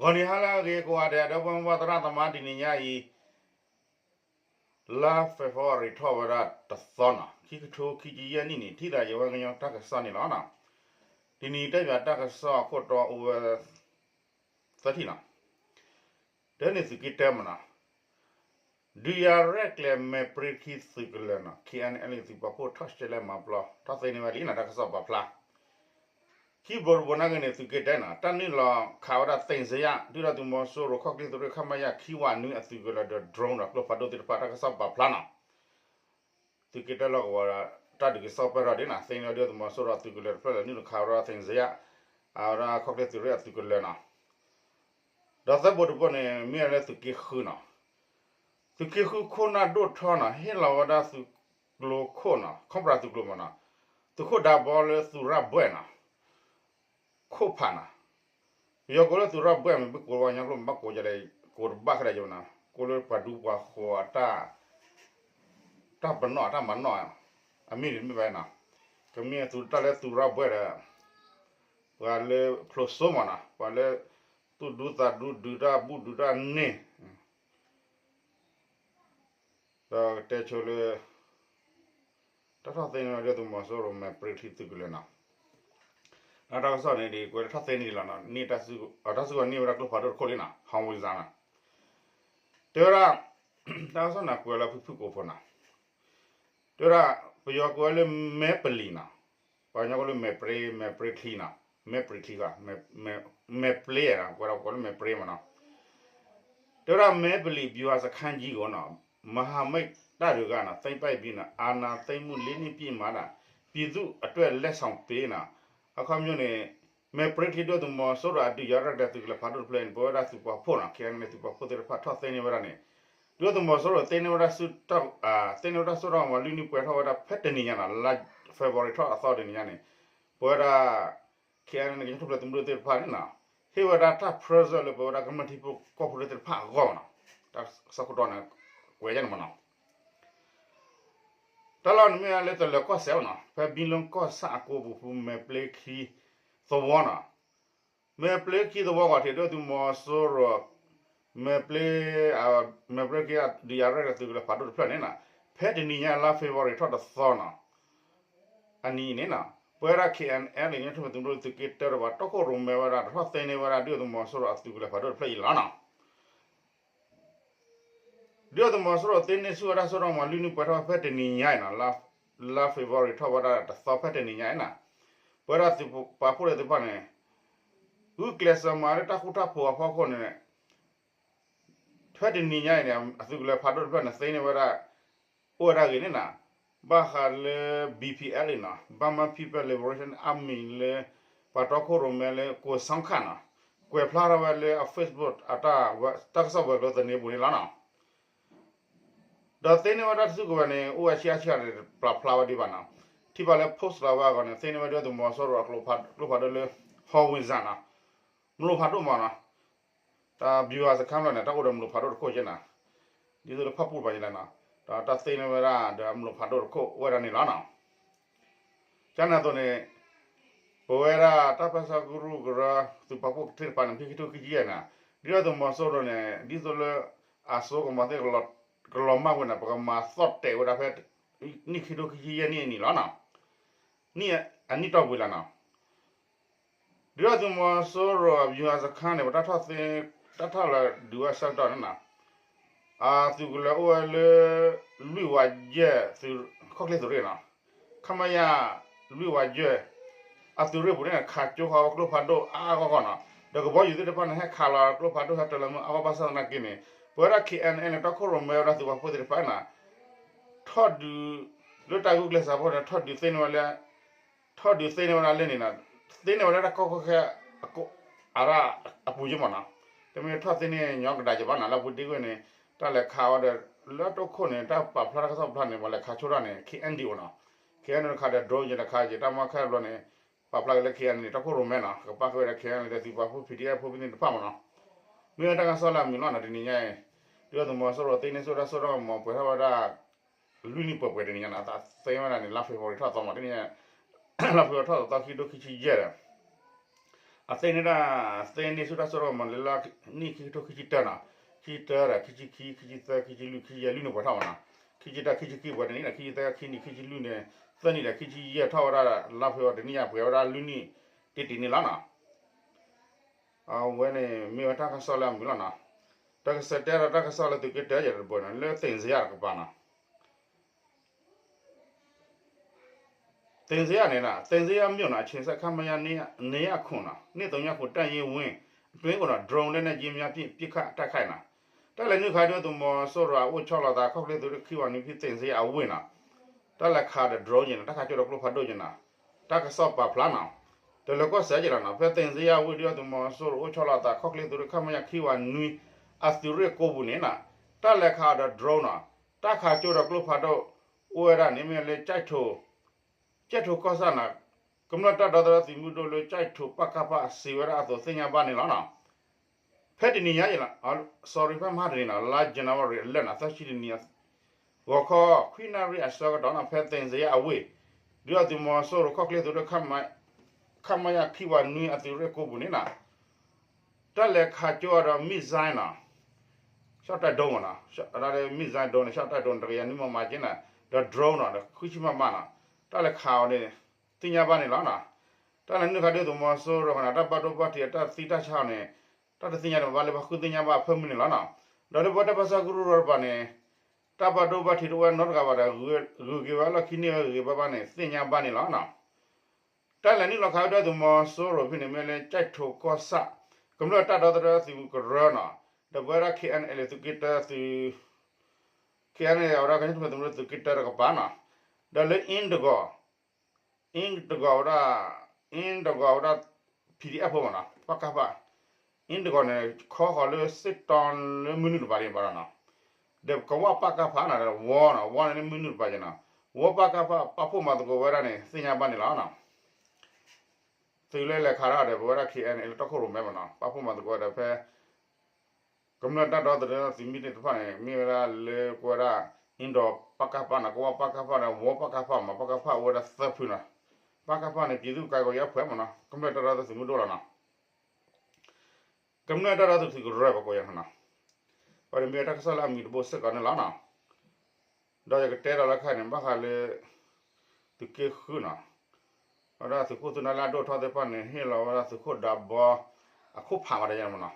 ဂီၤနံၤဟါလၢအဂ့ၤကိးဂၤဒဲး ဒီပုၢ်ဝဲၢ်သရၣ်သမါ တနံၤညါအံၤ လါ February ထီၣ်ဝဲဒၣ်တသီနီၤ ခံကထိခံဆံယဲၢ်နံၣ်န့ၣ် ထံၣ်သးယဝဲကညီတၢ်ကစီၣ်န့ၣ်လီၤ. တနံၤတၢ်ပၠးတၢ်ကစီၣ်အခိၣ်တီအိၣ်ဝဲ သၢထံၣ်နီၤ. တၢန့ၣ်သုးက့တၢမနီၤ ဒုးယၤရဲၣ်ကျဲၤမဲာ်ပြ့ခံသုးကလၢၤနီၤ KNLA သုးပာ်ဖှိၣ်ထီၣ်ရှဲလဲၣ်မၤပျီ ထီၣ်သ့န့ၢ်ဝဲလံနီၤ တၢ်ကစီၣ်ပာ်ဖျါ ခံဘျီတဘျီနာ်က့န့ၣ် သုးက့တၢနီၤ တၢ်နုာ်လီၤခးဝဲဒၣ်သ့ၣ်စယၣ် ဒုၣ်ဒါသုးမီၤစိရိၤခီၣ်ချ့သုးရ့ၣ် ခမရ ခံဝးနွံအသုးကလၢၤဒီး drone ဒီးကျိဖးဒိၣ်သ့ၣ်တဖၣ် တၢ်ကစီၣ်ပာ်ဖျါနီၤ သုးက့တၢလီၢ်ကဝီၤ တၢ်ဒုးကစီၣ်ပၢၢ်ထီၣ်ဒ်နီၤ သ့ၣ်န့ၢ်ဝဲဒုၣ်ဒါသုးမီၤစိရိၤအသုးကလၢၤတဖျၢၣ်လၢနုာ်လီၤခးဝဲဒၣ်သ့ၣ်စယၣ် အဝဲဒၣ်ခီၣ်ချ့သုးရ့ၣ်အသုးကလၢၤနီၤ ဒီးသၢဘျီတဘျီန့ၣ် မ့ၢ်ဝဲလၢသုးက့ဃုနီၤ သုးက့ဃုခိၣ်နၢ်ဒိၣ်ထီနီၤ ဟ့ၣ်လီၤဝဲဒၣ်သုးကျိခိၣ်နီၤ ခီၣ်ပြးသုးကျိမနီၤ သုးခိၣ်ဒးဘီလၢသုးရၣ်ဘွဲၣ်နီၤ ခိၣ်ဖးနီၤ ပယီၤကိးလၢသုးရၣ်ဘွဲၣ်မ့ၢ် ပကိးဝဲညီကျိာ်မ့ၢ်ဘၣ်ကိးယလဲၣ် ကိးတဘၣ်ခဲလၢာ်ယနီၤ ကိးလၢပှၤဒူပှၤဃိၤအတၢ် တၢ်ပနီၣ်တၢ်မၤနီၣ် အမ့ၢ်ဒ်မ့ၢ်ဘၣ်နီၤ ကမ့ၢ်သုးတၢ်လၢသုးရၣ်ဘွဲၣ်ဒီး ပှၤလၢဖျိးစိမနီၤ ပှၤလၢ သူၣ်ဒူသးဒူဒုးတၢ်ဘူၣ်ဒုးတၢ်န့ၢ် ဒီးကတဲဆိလၢ တၢ်ထီၣ်သ့န့ၢ်ဝဲဒုၣ်ဒါသုးမီၤစိရိၤမဲာ်ပြ့ထံသုးကလၢၤနီၤ ဒီးတၢ်ကစီၣ်န့ၣ်ဒ်ကွဲးလၢထီၣ်သ့န့ၢ်လီၤနီၤ တၢ်စုကဝဲၤန့ၢ်ဝဲဒၣ်ကျိဖးဒိၣ်တခိၣ်လံနီၤ ဟီဝံစါနီၤ တဲဝဲဒၣ် တၢ်ကစီၣ်န့ၣ်ကွဲးလၢဖုၣ်ဖုၣ်ကိာ်ဖိနီၤ တဲဝဲဒၣ် ပယီၤကိးဝဲလၢမဲပလံၤနီၤ ပှၤကညီကိးလၢမဲာ်ပြ့ မဲာ်ပြ့ချံနီၤ မဲာ်ပြ့ချံ မဲာ်ပြ့နီၤ ကွဲးဒီးကိးလၢမဲာ်ပြ့မနီၤ တဲဝဲဒၣ်မဲပလံၤဗျူဟာစခန်းကြီးကိုနီၤ မဟာမိတ်တပ်တွေကနီၤ သိမ်းပိုက်ပြီးနီၤ အာဏာသိမ်းမှုလေးနှစ်ပြည့်မှာနီၤ ပြည်သူ့အတွက်လက်ဆောင်ပေးနီၤ အခီပညီန့ၣ် မဲာ်ပြ့ချံဒုၣ်ဒါသုးမီၤစိရိၤအဒုးယၤရဲၣ်ကျဲၤ သုးကလၢၤဖးဒိၣ်တဖျၢၣ်အံၤန့ၣ် ပဝဲဒၣ်သုးပာ်ဖှိၣ်နီၤ KNLA သုးပာ်ဖှိၣ်သ့ၣ်တဖၣ်ထီၣ်သ့န့ၢ်ဝဲဒၣ်န့ၣ် ဒုၣ်ဒါသုးမီၤစိရိၤသ့န့ၢ်ဝဲဒၣ် သ့န့ၢ်ဝဲဒၣ်စိၣ်ထီၣ်မၤလွံၢ်နံၣ်ပှဲၤထီၣ်ဝဲဒၣ်ဖဲတနံၤညါနီၤ လါ February ထီၣ်အသီတနံၤညါန့ၣ် ပဝဲဒၣ် KNLA ကညီထူၣ်ဖျဲးသုးမုၢ်ဒိၣ်သ့ၣ်တဖၣ်န့ၣ်နီၤ ဟ့ၣ်ဝဲဒၣ်တၢ် present လၢပဝဲဒၣ်ကမျၢၢ်ထံဖိကီၢ်ဖိသ့ၣ်တဖၣ်အဂီၢ်နီၤ တၢ်ကစီၣ်ခိၣ်တီန့ၣ် ကွဲးယဲန့ၣ်မနီၤ တၢ်လီၢ်န့ၣ်မ့ၢ်လၢတလၢၤကီၢ်စဲၣ်နီၤ ဖဲဘံလိကီၢ်ဆၣ်အကိပူၤဖု မဲာ်ပြ့ခံသဝီနီၤ မဲာ်ပြ့ခံသဝီဂီၤထံး ဒုၣ်ဒါသုးမီၤစိရိၤ မဲာ်ပြ့ မဲာ်ပြ့ခံဒုးယၤရဲၣ်ကျဲၤ သုးကလၢၤဖးဒိၣ်တဖျၢၣ်န့ၣ်နီၤ ဖဲတနံၤညါလါ February ထီၣ်တသီနီၤ အနံၤအံၤန့ၣ်နီၤ ပဝဲဒၣ် KNLA ကညီထူၣ်ဖျဲးသုးမုၢ်ဒိၣ်သုးက့တၢတဖၣ် တီခိၣ်ရိၣ်မဲဝဲဒၣ် တထီၣ်သ့န့ၢ်ဝဲဒၣ် ဒုၣ်ဒါသုးမီၤစိရိၤအသုးကလၢၤဖးဒိၣ်တဖျၢၣ်အံၤလီၤနီၤ ဒုၣ်ဒါသုးမီၤစိရိၤသ့န့ၢ်ဆူၣ်ဝဲဒၣ်စိၣ်ထီၣ်မၤလွံၢ်နံၣ်ပှဲၤထီၣ်ဖဲတနံၤညါအံၤနီၤ လါ February ထီၣ်ဝဲဒၣ်တသီဖဲတနံၤညါအံၤနီၤ ပဝဲဒၣ်သုးပာ်ဖှိၣ်သ့ၣ်တဖၣ်န့ၣ် ဂုာ်ကျဲးစၢးမၤလၢတၢ်ဃူတၢ်ဖိးအဖီခိၣ်န့ၣ် ဖဲတနံၤညါအံၤန့ၣ် အသုးကလၢၤဖးဒိၣ်တဖျၢၣ်န့ၣ် သ့န့ၢ်ဝဲဒၣ် အိၣ်ဝဲဒၣ်ဂ့ၤန့ၣ်နီၤ ဘၣ်ဃးလၢ B P L အံၤနီၤ Burma People Liberation Army လၢ ပှၤတီခိၣ်ရိၣ်မဲလၢ ကိးစီခၣ်နီၤ ကွဲးဖျါထီၣ်ဝဲလၢအ Facebook အတၢ် တၢ်ကစီၣ်ဝဲၤကျိၤသန့ပူၤန့ၣ်လီၤနီၤ ဒီးသ့န့ၢ်ဝဲဒၣ်တစုကဝဲၤန့ၣ် အိၣ်ဝဲဆံးအါဆံးအါတပျးဖျါဝဲဒံးဘၣ်နီၤ ထံၣ်ဘၣ်လၢ post လီၤဝဲအဂီၢ်န့ၣ် သ့န့ၢ်ဝဲဒၣ်သုးမီၤစိရိၤအကျိဖးဒိၣ်လၢ ဟီၣ်ဝံစၣ်နီၤ မလိၣ်ဖးဒိၣ်မးနီၤ တၢ် ဗျူဟာစခန်း လီၤန့ၣ် တၢ်အိၣ်ဒီးမလိၣ်ဖးဒိၣ်တခိၣ်ကဲနီၤ ဒ်သိးလၢဖၣ်ပူၣ်တဖၣ်ယလဲၣ်နီၤ ဒီးတၢ်သ့န့ၢ်ဝဲဒၣ်ဒီးအမလိၣ်ဖးဒိၣ်တခိၣ်အိၣ်ဝဲဒၣ်န့ၣ်လီၤနီၤ ကန့ၣ်အသိးန့ၣ် ပဝဲဒၣ်တၢ်ပၢဆှၢကရူၢ်ကရၢ သုးပာ်ဖှိၣ်သ့ၣ်တဖၣ်န့ၣ် ခံကထိခံဆံယဲၢ်န့ၣ် ဒ်သိးသုးမီၤစိရိၤန့ၣ် ဒ်သိးလၢ အစိကမီၤသ့ၣ် ကလီၤမၢ်ဝဲန့ၣ် ပကမၤသီၣ်တဲာ်ဝဲဒၣ်ဖဲ နံၣ်ခံကထိခံဆံယဲၢ်နံၣ်အနံၤလီၤနီၤ နံၣ်အနံၣ်တီၢ်ပူၤလီၤနီၤ ဒ်သိးသုးမီၤစိရိၤအ ဗျူဟာစခန်း န့ၣ် ပတၢ်ထီၣ်သ့ တၢ်ထီၣ်လၢဒုးဝဲဆၢကတီၢ်န့ၣ်နီၤ အသုးကလၢၤအိၣ်ဝဲလၢ လွံၢ်ဝးယဲၢ် ခီၣ်ချ့သုးရ့ၣ်နီၤ ခမရ လွံၢ်ဝးယဲၢ် အသုးရ့ၣ်ပူၤန့ၣ် ခးကၠိဃီၤဝဲကျိဖးဒိၣ်အါအါဂီၢ်ဂီၢ်နီၤ ဒီးကဘီယူၤသ့ၣ်တဖၣ်န့ၣ် ဟဲခးလီၤကျိဖးဒိၣ်ဟဲတလၢမုၢ်အါဂီၢ်ဘၣ်ဆၣ်သနာ်က့န့ၣ် ပဝဲဒၣ် K N L န့ၣ် တီခိၣ်ရိၣ်မဲဝဲဒၣ်သုးပာ်ဖှိၣ်သ့ၣ်တဖၣ်နီၤ ထီၣ်ဒုး လၢတၢ်ဂုာ်ကျဲးစၢးဖီခိၣ်န့ၣ် ထီၣ်ဒုးသ့န့ၢ်ဝဲလၢ ထီၣ်ဒုးသ့န့ၢ်ဝဲဒၣ်လၢန့ၣ်နီၤ သ့န့ၢ်ဝဲလၢတၢ်ကီၢ်ခိၣ်ခဲ အရၣ်အပူၤက့မးနီၤ တမ့ၢ်ထီၣ်သ့န့ၢ်ညီကဒၣ်က့ဘၣ်နီၤ လၢအပူၤဒ့ကွံာ်န့ၣ် တၢ်လဲၤခးဝဲဒီး လၢတိခိၣ်န့ၣ် တၢ်ပာ်ဖျါတၢ်ကစီၣ်ဖျါန့ၣ် ပှၤလဲၤခးဆိတၢ်န့ၣ် K N D O နီၤ K N D O တခါဒီး drone ယဲၢ်တခါယဲၢ် တၢ်မၤခဲဘျီန့ၣ် ပာ်ဖျါက့ၤလၢ K N D O န့ၣ် တီခိၣ်ရိၣ်မဲနီၤ ကပာ်ဃုာ်ဝဲဒီး K N D O န့ၣ် ဒီးသုးပာ်ဖှိၣ် P D F ဖိဖဲန့ၣ်တဖၣ်မးနီၤ မ့ၢ်ဝဲတၢ်ကစီၣ်လၢအမုာ်လီၤနီၤ တနံၤညါအံၤ ဒုၣ်ဒါသုးမီၤစိရိၤသ့န့ၢ်ဆူၣ်ဝဲဒၣ်စိၣ်ထီၣ်မၤ ပှဲၤထီၣ်ဝဲဒၣ် လွံၢ်နံၣ်ပှဲၤပှဲၤတနံၤညါနီၤ သ့ဝဲဒၣ်န့ၣ် လါ February ထီၣ်သီမး တနံၤညါ လါ February ထီၣ်သီခံကထိခံဆံယဲၢ်ဒီး အသ့န့ၢ်ဒၣ်, သ့န့ၢ်ဆူၣ်တၢ်စိတၢ်ကမီၤလၢလၢနံၣ်ခံကထိခံဆံတၢနီၤ, ခံဆံတၢဒီး ခံဆံခံ, ခံဆံသၢ, ခံဆံလွံၢ်, ခံဆံယဲၢ်လွံၢ်န့ၣ် ပှဲၤထီၣ်မးနီၤ, ခံဆံတၢ, ခံဆံခံပှဲၤတနံၣ်ဒီး ခံဆံသၢ, ခံဆံနံၣ်, ခံဆံလွံၢ်န့ၣ်, သၢနံၣ်ဒီး ခံဆံယဲၢ်ထီၣ်ဝဲဒၣ် လါဖ့ၤဘြူၤအါရံၤတနံၣ်ညါ ပှဲၤဝဲဒၣ်လွံၢ်နံၣ်တ့တ့န့ၣ်လီၤနီၤ. အဝဲန့ၣ်မ့ၢ်ဝဲတၢ်ကစီၣ်လၢအမုာ်လီၤနီၤ. တကစဲးတဲဒီးတၢ်ကစီၣ်လၢသုးက့တၢယဲၢ်တဘိန့ၣ် လၢသ့ၣ်စယၣ်တကပၤနီၤ. သ့ၣ်စယၣ်န့ၣ်နီၤ, သ့ၣ်စယၣ်မ့ၢ်နီၤ အဆ့စဲး ခမရ နှစ်သုညခုနှစ် နှစ်သုညခုနှစ် တပ်ရင်းဝင်း အတွင်းကိုနီၤ drone လက်နက်ကြီးများဖြင့် ပစ်ခတ်တိုက်ခိုက်နီၤ. တၢ်လဲၤနုာ်ခးဒုးသုးမီၤစိရိၤအအိၣ်ဆီလီၤသး ခီၣ်ချ့သုးရ့ၣ်ခံဝးနွံဖဲသ့ၣ်စယၣ်အဝ့ၢ်နီၤ. တၢ်လဲၤခးဒီး drone ယဲၢ်နီၤ, တၢ်ခးကၠိဒီးကျိဖးဒိၣ်ယဲၢ်နီၤ. တၢ်ကစီၣ်ပာ်ဖျါနီၤ, တလၢၤကီၢ်စဲးယဲၢ်လီၤနီၤ, ဖဲသ့ၣ်စယၣ်ဝ့ၢ်ဒုးသုးမီၤစိရိၤအိၣ်ဆီလီၤသး ခီၣ်ချ့သုးရ့ၣ် ခမရ ခံဝးနွံ အသုးရ့ၣ်ကိးပူၤန့ၣ်နီၤ, တၢ်လဲၤခးဒီး drone နီၤ, တၢ်ခးကၠိဒီးကျိဖးဒိၣ် အိၣ်ဝဲဒၣ်န့ၣ်မ့ၢ်လၢ ကၠဲၣ်ထိၣ်ကီၢ်ဆၣ်နီၤ, ကမျၢၢ်တၢ်ဒီသဒၢသုးမုၢ်ဒိၣ်လၢ ကၠဲၣ်ထိၣ် ပကဖ စံးဝဲဒၣ်အသိးသ့ၣ်ညါဘၣ်န့ၣ်လီၤနီၤ. ဖဲတနံၤညါယဲၢ်လီၤ, sorry ဖဲမဟါတနံၤနီၤ, လါ January အလၢနီၤ သၢဆံတနံၤ ဂီၤခီ ခွံနၣ်ရံၣ်အဆၢကတီၢ်နီၤ ဖဲသ့ၣ်စယၣ်အဝ့ၢ် ဒုးအသုးမီၤစိရိၤခီၣ်ချ့သုးရ့ၣ် ခမရ ခံဝးနွံ အသုးရ့ၣ်ကိးပူၤန့ၣ်နီၤ, တၢ်လဲၤခးကၠိအီၤဒီး missile နီၤ, ရှော့တိုက်ဒုံးမ့ၢ်နီၤ, အဒၣ် missile ဒုံးန့ၣ် ရှော့တိုက်ဒုံး တကယၤနွံမမ က့နီၤ, ဒီး drone နီၤ ခွံဆံမမနီၤ, တၢ်လဲၤခးအီၤန့ၣ် သ့ၣ်ညါဘၣ်န့ၣ်လီၤနီၤ. တၢ်လဲၤနုာ်ခးဒုးသုးမီၤစိရိၤဃီနီၤ တၢ်ဘၣ်ဒိဘၣ်ထံးအတၢ်သံတၢ်ဆါအီၤန့ၣ် တၢ်တသ့ၣ်ညါန့ၣ် ဘၣ်လၢပှၤဃုသ့ၣ်ညါဘၣ်အဖၢမုၢ်န့ၣ်လီၤနီၤ. ဒီးလၢပဝဲတၢ်ပၢဆှၢကရူၢ်ကရၢတကပၤန့ၣ် တၢ်ဘၣ်ဒိဘၣ်ထံးတအိၣ်နီတဂၤဘၣ်ဒီး ဂုၤက့ၤဝဲလီၢ်ခံန့ၢ်ဝဲဂ့ၤဂ့ၤဘၣ်ဘၣ်န့ၣ် သ့ၣ်ညါဘၣ်န့ၣ်လီၤနီၤ. တၢ်လဲၤနုာ်လီၤခးဝဲဒၣ်သုးမီၤစိရိၤဖဲန့ၣ် မ့ၢ်လၢကၠဲၣ်ထိၣ်ကီၢ်ဆၣ် ကမျၢၢ်တၢ်ဒီသဒၢသုးကရၢနီၤ, ဒီးပဝဲဒၣ် KNLA သုးက့တၢသုး KNLA အဝဲဒၣ်ကညီတၢ်ပၢၢ်သုးမုၢ်ဒိၣ်သုးက့တၢတကပၤနီၤ, ဒီးလၢအ့ၣ်တဂီၤ အ့ၣ်တဂီၤဝဲဒၣ် အ့ၣ်တဂီၤဝဲဒၣ် PDF ဖိမ့ၢ်နီၤ ပကဖ အ့ၣ်တဂီၤန့ၣ် ခီဃီၤလၢစ့ၣ်တီလၢမုၢ်နုာ်တပၤန့ၣ်ဘၣ်နီၤ, ဒီးကဝၢ်ပကဖနီၤ ဝီနီၤ ဝီန့ၣ်လၢမုၢ်နုာ်တပၤက့နီၤ, ဝီပကဖ ပာ်ဖှိၣ်မၤသကိးဝဲဒၣ်န့ၣ် သ့ၣ်ညါဘၣ်န့ၣ်လီၤနီၤ. သုးလၢလဲၤခးတၢ်ဒီး ပဝဲဒၣ် KNLA လၢတီခိၣ်ရိၣ်မဲမ့ၢ်နီၤ ပာ်ဖှိၣ်မၤသကိးဒီးဖဲ ကမျၢၢ်တၢ်ဒီသဒၢသုးမုၢ်သ့ၣ်တဖၣ်န့ၣ် မ့ၢ်ဝဲဒၣ်လၢပဝဲဒၣ် အ့ၣ်တဂီၤ ပကဖနီၤ ကဝၢ်ပကဖဒီး ဝီပကဖမ့ၢ် ပကဖအိၣ်ဝဲဒၣ်သၢဖုနီၤ, ပကဖန့ၣ် ပြည်သူ့ကာကွယ်ရေးအဖွဲ့မ့ၢ်နီၤ ကမျၢၢ်တၢ်ဒီသဒၢသုးမုၢ်ဒိၣ်လီၤနီၤ, ကမျၢၢ်တၢ်ဒီသဒၢသုးကရၢပကိးယၤနီၤ, အဝဲန့ၣ်မ့ၢ်ဝဲတၢ်ကစီၣ်လၢအမုာ်တဘိစ့ၢ်ကီးန့ၣ်လီၤနီၤ. ဒီးယကတဲဒီးလၢခါန့ၣ် ဘၣ်ဃးလၢ သုးက့ဃုနီၤ, ဝဲဒၣ်သုးခိၣ်သုးနၢ်လၢအဒိၣ်ထီၣ်သ့ၣ်တဖၣ်န့ၣ် ဟ့ၣ်လီၤဝဲဒၣ်သုးခိၣ်ဒးဘီ အခိၣ်ဖးမးတယါမ့ၢ်နီၤ,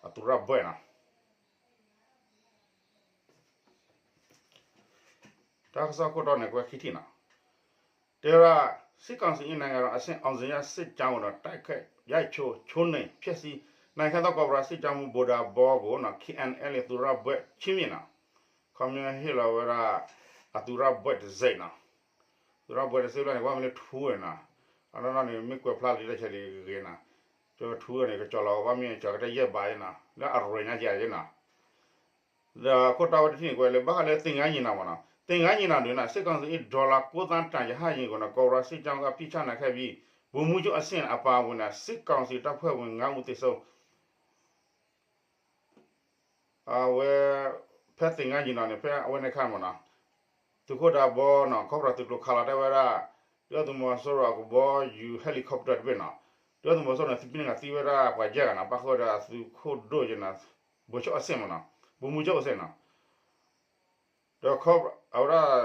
အသုးရၢ်ဘွဲၣ်နီၤ. တၢ်ကစီၣ်ခိၣ်တီန့ၣ် ကွဲခံထံၣ်နီၤ, တဲဝဲဒၣ် စစ်ကောင်စီ နိုင်ငံတော်အဆင့် အောင်ဇေယျစစ်ကြောင်းကိုတော့ တိုက်ခိုက် ရိုက်ချိုး ချိုးနှိမ် ဖျက်ဆီး နိုင်ခဲ့သော ကော့ဘရာ စစ်ကြောင်းမှူး ဗိုလ်ဒၣ်ဘီ ကို နော် KNLA သုးရၢ်ဘွဲ့ ချီးမြှင့် နော်, ခီပညီဟ့ၣ်လီၤဝဲဒၣ် အသုးရၢ်ဘွဲ့တံဆိပ်နီၤ, သုးရၢ်ဘွဲ့တံဆိပ်လၢန့ၣ် ကဘၣ်မ့ၢ်လၢထူဝဲနီၤ, အနီၢ်နီၢ်န့ၣ် မ့ၢ်ကွဲးဖျါလံတၢ်ဆဲးလံဂ့ၤနီၤ, ကထူဝဲန့ၣ် ကကၠီၤလီၤကဘၣ်မ့ၢ်ကၠီၤကတၢၢ်ယဲၢ်ဘးနီၤ, လၢအရ့ညါကဲးနီၤ. ဒီးခိၣ်တီဝဲတထံၣ်န့ၣ် ကွဲးလၢဘၣ်ဃးလၢသင်္ဃန်းညီနောင်မ့ၢ်နီၤ, သင်္ဃန်းညီနောင်တွင် စစ်ကောင်စီ၏ ဒေါ်လာ ကိုးသန်းတန် ရဟတ်ယာဉ်ကို နော် ကော့ဘရာ စစ်ကြောင်းက ပစ်ချနိုင်ခဲ့ပြီး ဗိုလ်မှူးချုပ်အဆင့် အပါအဝင် စစ်ကောင်စီတပ်ဖွဲ့ဝင် ငါးဦးသေဆုံး အဝဲ ဖဲသင်္ဃန်းညီနောင်န့ၣ် ဖဲအဝဲန့ၣ်ခါမ့ၢ်နီၤ, သုးခိၣ်ဒးဘီနီၤ ခီဖျိသုးကျိၤခးလီၤတဲဝဲဒၣ် ဒုၣ်ဒါသုးမီၤစိရိၤအကဘီယူၤ helicopter တဘ့ၣ်နီၤ, ဒုၣ်ဒါသုးမီၤစိရိၤန့ၣ် သံပ့န့ၢ်ဂၤသံဝဲဒၣ်ပှၤယဲၢ်ဂၤနီၤ, ပၣ်ဃုာ်ဝဲဒၣ်အသုးခိၣ်ဒိၣ်ယဲၢ်နီၤ, ဗိုလ်ချုပ်အဆင့်မ့ၢ်နီၤ, ဗိုလ်မှူးချုပ်အဆင့်နီၤ. ဒီးခီအဝဲဒၣ်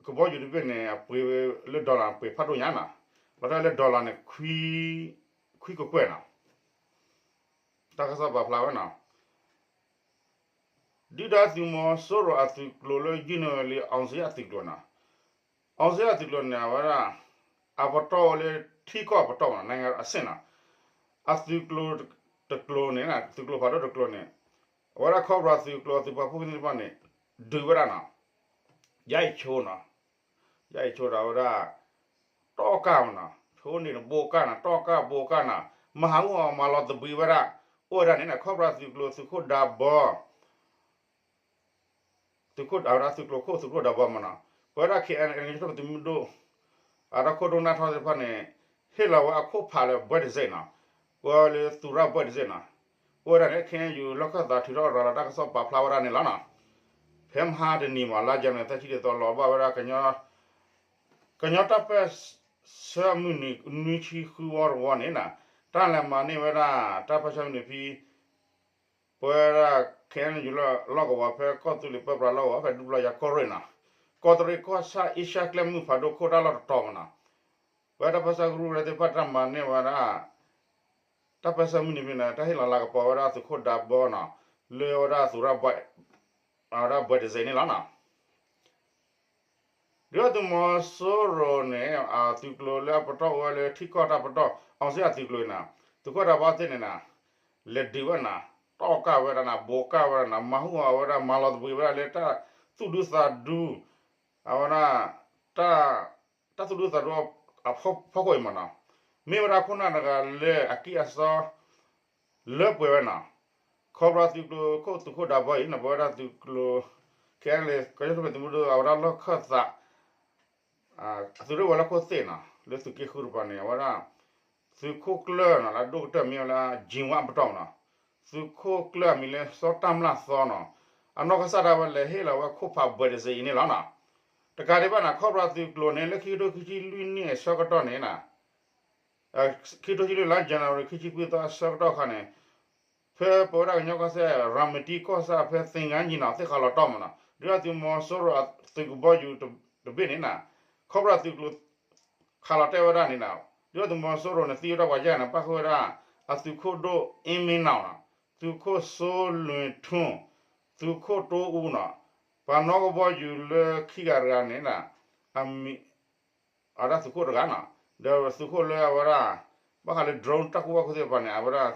ကဘီယူၤတဘ့ၣ်န့ၣ် အပှ့ၤလၢ dollar ပှ့ၤဖးဒိၣ်ညါနီၤ, လီၤတဲာ်လၢ dollar န့ၣ် ခွံကကွဲၢ်နီၤ, တၢ်ကစီၣ်ပာ်ဖျါဝဲနီၤ. ဒုၣ်ဒါသုးမီၤစိရိၤအသုးကျိၤလၢယုၢ်န့ၢ်ဝဲလၢ အောင်ဇေယျအသုးကျိၤနီၤ, အောင်ဇေယျအသုးကျိၤန့ၣ် အဝဲဒၣ် အပတီၢ်အိၣ်လၢထံကီၢ်အပတီၢ်မ့ၢ်နီၤ, နိုင်ငံတော်အဆင့်နီၤ, အသုးကျိၤတကျိၤန့ၣ် သုးကျိၤဖးဒိၣ်တကျိၤန့ၣ် အဝဲဒၣ်ခီဖျိသုးကျိၤအသုးပာ်ဖှိၣ်သ့ၣ်တဖၣ်န့ၣ် ဒုးဝဲဒၣ်နီၤ, ယါအံၤဆိနီၤ, ယါအံၤဆိဒီးအဝဲဒၣ် တီၢ်ကၢ်မ့ၢ်နီၤ, ဆိန့ၣ်တဘိကၢ်နီၤ, တီၢ်ကၢ်ဘိကၢ်နီၤ, မၤဟးဂီၤအီၤမၤလီၤသဘှံးဝဲဒၣ်, အိၣ်ဝဲဒၣ်န့ၣ် ခီဖျိသုးကျိၤသုးခိၣ်ဒးဘီ သုးခိၣ်အဝဲဒၣ်သုးကျိၤခိၣ်သုးကျိၤဒးဘီမ့ၢ်နီၤ, ပဝဲဒၣ် KNLA သုးမုၢ်ဒိၣ် အတၢ်ခိၣ်ဒိၣ်နၢ်ထီၣ်သ့ၣ်တဖၣ်န့ၣ် ဟ့ၣ်လီၤဝဲအခိၣ်ဖးလၢဘွဲ့တံဆိပ်နီၤ, ကွဲးလၢသုးရၢ်ဘွဲ့တံဆိပ်နီၤ, အိၣ်ဝဲဒၣ်န့ၣ် ခဲအံၤ လီၢ်ခၢၣ်သးထုးထီၣ်ရၤလီၤ တၢ်ကစီၣ်ပာ်ဖျါဝဲဒၣ်န့ၣ်လီၤနီၤ. ဖဲမဟါတနံၤမ့ၢ် လါယနူၤအါရံၤ သၢဆံတသီ လီၤဘၣ်ဝဲဒၣ် ကညီတၢ်ပၢၢ်ဆၢမုၢ်နံၤ နွံဆံဃုဝီတဝီန့ၣ်နီၤ, တၢ်လဲၤမၤန့ၢ်ဝဲဒၣ် တၢ်ပၢၢ်ဆၢမုၢ်နံၤဖဲ ပဝဲဒၣ် ခဲအံၤယူၤလၢလီၢ်ကဝီၤဖဲကီၢ်သူလ့ၤပၢပြးလီၢ်ကဝီၤဖဲဒူပျီယၤကီၢ်ရ့ၣ်နီၤ, ကီးတရံးကီၢ်ဆၣ် အ့ရှါကျဲမုၢ်ဖးဒိၣ်ခိၣ်တၢ်လီၢ်တတီၤမနီၤ, ပဝဲတၢ်ပၢၢ်ဆၢကရူၢ်ကရၢသ့ၣ်တဖၣ်တၢ်မၤန့ၢ်ဝဲဒၣ် တၢ်ပၢၢ်ဆၢမုၢ်နံၤဖဲန့ၣ် တၢ်ဟ့ၣ်လီၤလၤကပီၤဝဲဒၣ်သုးခိၣ်ဒးဘီနီၤ, လၢဝဲဒၣ်သုးရၣ်ဘွဲ့ အဝဲဒၣ်ဘွဲ့တစဲးန့ၣ်လီၤနီၤ. ဒုၣ်ဒါသုးမီၤစိရိၤန့ၣ် အသုးကျိၤလၢအပတီၢ်အိၣ်ဝဲလၢထံကီၢ်တၢ်ပတီၢ် အီစ့ၣ်အသုးကျိၤန့ၣ် သုးခိၣ်ဒးဘီသ့ၣ်န့ၣ်နီၤ, လဲၤဒုးဝဲနီၤ, တီၢ်ကၢ်ဝဲဒၣ်နီၤ, ဘိးကၢ်ဝဲဒၣ်နီၤ, မၤဟူၣ်အီၤဝဲဒၣ် မၤလီၤသဘှံးဝဲဒၣ်လၢတၢ်သူၣ်ဒူသးဒူ အဝဲဒၣ် တၢ်သူၣ်ဒူသးဒူအဖီခိၣ်အံၤမနီၤ, မ့ၢ်ဝဲဒၣ်ခိၣ်နၢ်တဂၤလၢအကံၢ်အစီ လၢပှဲၤဝဲနီၤ, ခီဖျိသုးကျိၤခိၣ် သုးခိၣ်ဒးဘီအံၤနီၤ, ပဝဲဒၣ်သုးကျိၤ ခဲအံၤ ကညီတၢ်ပၢၢ်ဆၢသုးမုၢ်ဒိၣ် အဝဲဒၣ်လီၢ်ခၢၣ်သး သုးရ့ၣ်ဝဲၤလီၢ်ခိၣ်သ့ၣ်နီၤ, လၢသုးက့ဃုတပၤန့ၣ် အဝဲဒၣ် သုးခိၣ်ကျၢၢ်နီၤ လၢအဒိၣ်ကတၢၢ်မ့ၢ်ဝဲလၢ ကၠ့ဝါအပတီၢ်နီၤ, သုးခိၣ်ကျၢၢ်အမံၤလၢစီၤတၢ်မျၢ်သီနီၤ, အနီၢ်ကစၢ်ဒၣ်ဝဲလဲၤဟ့ၣ်လီၤဝဲခိၣ်ဖးဘှဲးတစ့အံၤန့ၣ်လီၤနီၤ. တကးဒံးဘၣ်နီၤ ခီဖျိသုးကျိၤန့ၣ် လၢခံကထိခံဆံလွံၢ်နံၣ်အဆၢကတီၢ်န့ၣ်နီၤ, ခံကထိခံဆံလွံၢ်လါ January ခံဆံခွံသီအဆၢကတီၢ်အခါန့ၣ် ဖဲပဝဲဒၣ်ကညီကီၢ်စဲၣ် ရၤမတံကီၢ်ဆၣ်ဖဲသ့ၣ်ငါနံၤနီၤ သ့ၣ်ခးလီၤတီၢ်မနီၤ, ဒုၣ်ဒါသုးမီၤစိရိၤအသုးကဘီယူၤတဘ့ၣ်န့ၣ်နီၤ, ခီဖျိသုးကျိၤ ခးလီၤတဲာ်ဝဲဒၣ်န့ၣ်နီၤ, ဒုၣ်ဒါသုးမီၤစိရိၤန့ၣ်သံဝဲဒၣ်ပှၤယဲၢ်န့ၣ် ပၣ်ဃုာ်ဝဲဒၣ် အသုးခိၣ်ဒိၣ်အ့မ့နီၤနီၤ, သုးခိၣ်စိလူၢ်ထူၣ်, သုးခိၣ်တိအူနီၤ, ပှၤနီၣ်ကဘီယူၤလၢခံဂၤတဂၤန့ၣ်နီၤ, အမံၤ အဝဲဒၣ်သုးခိၣ်တဂၤနီၤ, ဒီးသုးခိၣ်လၢအဝဲဒၣ် ဘၣ်ဃးလၢ drone တၢ်ကူၣ်ဘၣ်ကူၣ်သ့ၣ်တဖၣ်န့ၣ် အဝဲဒၣ်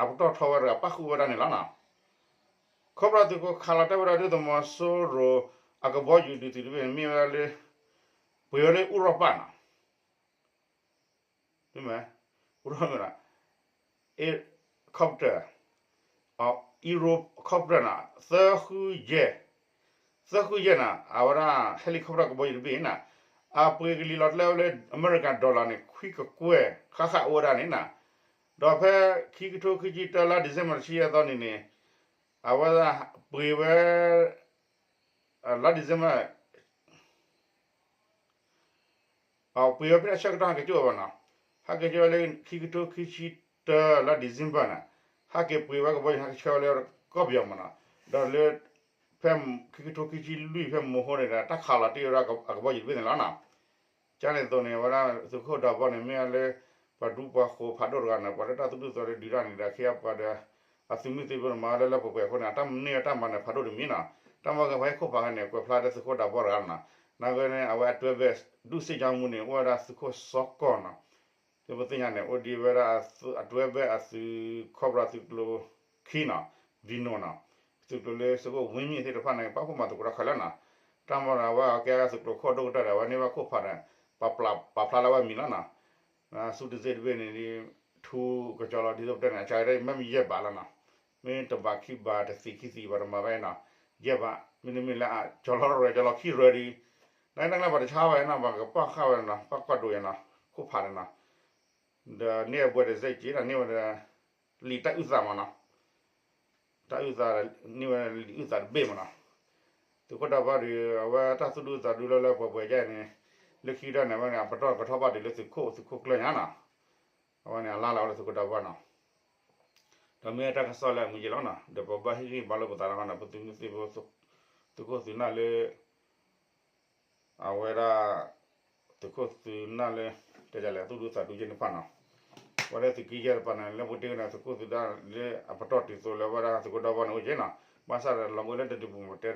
အပတီၢ်ထီဝဲတဂၤ ပၣ်ဃုာ်ဝဲဒၣ်န့ၣ်လီၤနီၤ. ခီဖျိသုးခိၣ်ခးလီၤတဲာ်ဝဲဒၣ်ဒုၣ်ဒါသုးမီၤစိရိၤ အကဘီယူၤဒုးသုးတဘ့ၣ်န့ၣ် မ့ၢ်ဝဲဒၣ်လၢ ပှ့ၤဝဲလၢအူရီၣ်ပၣ်နီၤ, မ့ၢ် အူရီၣ်မ့ၢ်နီၤ, အ့ copter အ Eurocopter နီၤ သၢဃုယဲၢ်, သၢဃုယဲၢ်နီၤ အဝဲဒၣ် helicopter ကဘီယူၤတဘ့ၣ်နီၤ, အပှ့ၤကလံၤလီၤကျဲဝဲလၢ အမဲရကၤ dollar န့ၣ် ခွံကကွဲၢ် ဃၣ်ဃၣ်အိၣ်ဝဲဒၣ်န့ၣ်နီၤ, ဒီးဖဲခံကထိခံဆံတၢလါ December တဆံယဲၢ်သီန့ၣ်န့ၣ် အဝဲဒၣ်ပှ့ၤဝဲ လါ December ပှ့ၤဝဲဖဲအဆၢကတီၢ်ဟဲက့ၤကၠိၣ်ဝဲဘၣ်နီၤ, ဟဲက့ၤကၠိၣ်ဝဲလၢခံကထိခံဆံတၢလါ December န့ၣ်, ဟဲက့ၤပှ့ၤဝဲကဘီယူၤ ဟဲက့ၤဆှၢဝဲလၢကီၢ်ပယီၤမးနီၤ, ဒီးလၢ ဖဲခံကထိခံဆံလွံၢ်ဖဲမိဟိန့ၣ်ဒီး တၢ်ခးလီၤတ့ၢ်ဝဲဒၣ်အကဘီယူၤတဘ့ၣ်န့ၣ်လီၤနီၤ. ကန့ၣ်အသိးန့ၣ် အဝဲဒၣ်သုးခိၣ်ဒးဘီန့ၣ် မ့ၢ်ဝဲလၢ ပှၤဒူပှၤဃိၤဖးဒိၣ်တဂၤန့ၣ် ပှၤလၢတၢ်သူၣ်ဒူသးဒူဒုးတၢ်န့ၣ်ဒီး ခ့အပှၤဒီး အသုးမုၢ်သံၣ်ဘိန့ၣ် မၤဝဲလၢလၢပှဲၤပှဲၤအဃိန့ၣ် အတၢ်မၤန့ၢ်အတၢ်မၤန့ၣ် ဖးဒိၣ်တမံၤနီၤ, တၢ်မၤက့ၤပှၤဟ့ၣ်ခိၣ်ဖးန့ၣ် ကွဲးဖျါလၢသုးခိၣ်ဒးဘီတဂၤလီၤနီၤ, နာ်က့န့ၣ် အဝဲအတွဲဘဲ ဒူၣ်စ့ၣ်ကၠီမူန့ၣ် အိၣ်ဝဲဒၣ်သုးခိၣ်စီကီၢ်နီၤ, သုးဖိသ့ၣ်ညါန့ၣ် အိၣ်ဒံးဝဲဒၣ် အတွဲဘဲအသုး ခီဖျိသုးကျိၤခံနီၤ, ဝံနိၤနီၤ, သုးကျိၤလၢသုးခိၣ်ဝံမံၤသ့ၣ်တဖၣ်န့ၣ် ပာ်ဖှိၣ်မၤသကိးတၢ်ခဲလၢာ်နီၤ, တၢ်မၤဒီးအဝဲအကဲသုးကျိၤခိၣ်ဒိၣ်ကတၢၢ်ဒီး အဝဲန့ၢ်ဘၣ်ခိၣ်ဖးဒီး ပာ်ဖျါလၢအဝဲမံၤလီၤနီၤ, ဆူတစ့ၣ်တဘ့ၣ်န့ၣ် ထူကစီလီၤဒ်သိးပတဲန့ၣ် အကါဒ်မ့ၢ်ယဲၢ်ဘးလီၤနီၤ, မ့ၢ်တဘးခံဘး တသံခံသံ ပှၤတမၤဘၣ်နီၤ, ယဲၢ်ဘး မ့တမ့ၢ်လၢအကၠီလီၤရၢၢ် ကၠီလီၤခံရၢၢ်ဒီး နကနၣ်ဘၣ်တဆါဝဲနီၤ ပှၤကပာ်ဃာ်ဝဲနီၤ ပာ်ကွၢ်ဒိၣ်ယဲနီၤ ခိၣ်ဖးန့ၣ်နီၤ, ဒီးန့ၢ်အဘှဲးတစဲးက့ဒီး န့ၢ်ဝဲဒီး လံာ်တၢ်အုၣ်သးမးနီၤ, တၢ်အုၣ်သး န့ၢ်ဝဲလံာ်အုၣ်သးတဘ့ၣ်မးနီၤ, သုးခိၣ်ဒးဘီဒီး အဝဲတၢ်သူၣ်ဒူသးဒူလၢလၢပှဲၤပှဲၤယဲန့ၣ် လၢခံကတၢၢ်န့ၣ် အဝဲန့ၣ် အပတီၢ်ကထီၣ်ဘၣ်တုၤလၢသုးခိၣ် သုးခိၣ်ကျၢၢ်ညါနီၤ, အဝဲန့ၣ် အလါလီၤဝဲလၢသုးခိၣ်ဒးဘီနီၤ ဒီးမ့ၢ်တၢ်ကစီၣ်လၢအမုာ်ယဲလီၤနီၤ ဒီးပဘၣ်ဟ့ၣ်ဂံၢ်ဘါလိာ်ပသးနီၤ ပသုးမုၢ်သံၣ်ဘိ သုးခိၣ်သုးနၢ်လၢ အဝဲဒၣ် သုးခိၣ်သုးနၢ်လၢ တဲဒ်လဲၣ် သူၣ်ဒူသးဒူယဲၢ်န့ၣ်တဖၣ်နီၤ, ဝဲဒၣ်သုးက့ယဲၢ်တဖၣ်န့ၣ် လၢပူၤတ့ၢ်န့ၣ် သုးခိၣ်သုးနၢ်လၢအပတီၢ်တုၤသိးလၢဝဲဒၣ်သုးခိၣ်ဒးဘီန့ၣ်အိၣ်က့နီၤ, ဘၣ်ဆၣ်ဒီးလီၤမုၢ်လၢတဒုးပူၤမတဲ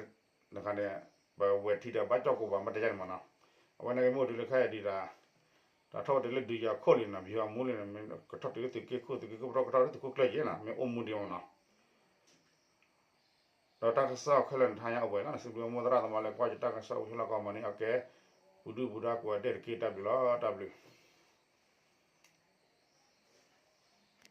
တခါန့ၣ် ပဝဲထံဒီးဘၣ်ကၠီၣ်ကိးပှၤမ့ၢ်တဲယဲၢ်န့ၣ်မးနီၤ, အဝဲန့ၣ်ကမ့ၢ်အိၣ်တုၤလၢခဲအံၤဒံးဒီး တၢ်ထီၣ်ဝဲတုၤလၢဒုးယၤခိၣ်လံနီၤ ပယီၤအမူလံနီၤ မ့ၢ်ကထီၣ်တုၤလၢသုးက့ခိၣ် သုးက့ခိၣ်ပတီၢ်ကထီၣ်လၢသုးခိၣ်ကျၢၢ်ယဲၢ်နီၤ မ့ၢ်အိၣ်မူဒံးမးနီၤ ဒီးတၢ်ကစီၣ်ခဲလၢာ်န့ၣ် ထါညါအိၣ်ပှဲၤလီၤ. စံးဘျုးမိၢ်သရၣ်သမါလၢကွၢ်ယတၢ်ကစီၣ်အိၣ်ဟ့ၣ်လီၤကီၢ်မၤန့ၢ်အကဲ ပူၤဒုၣ်ပူၤဒါကိးဂၤဒဲးတက့ၢ်. တၢ်ဘျုးလီၤ. တၢ်ဘျုး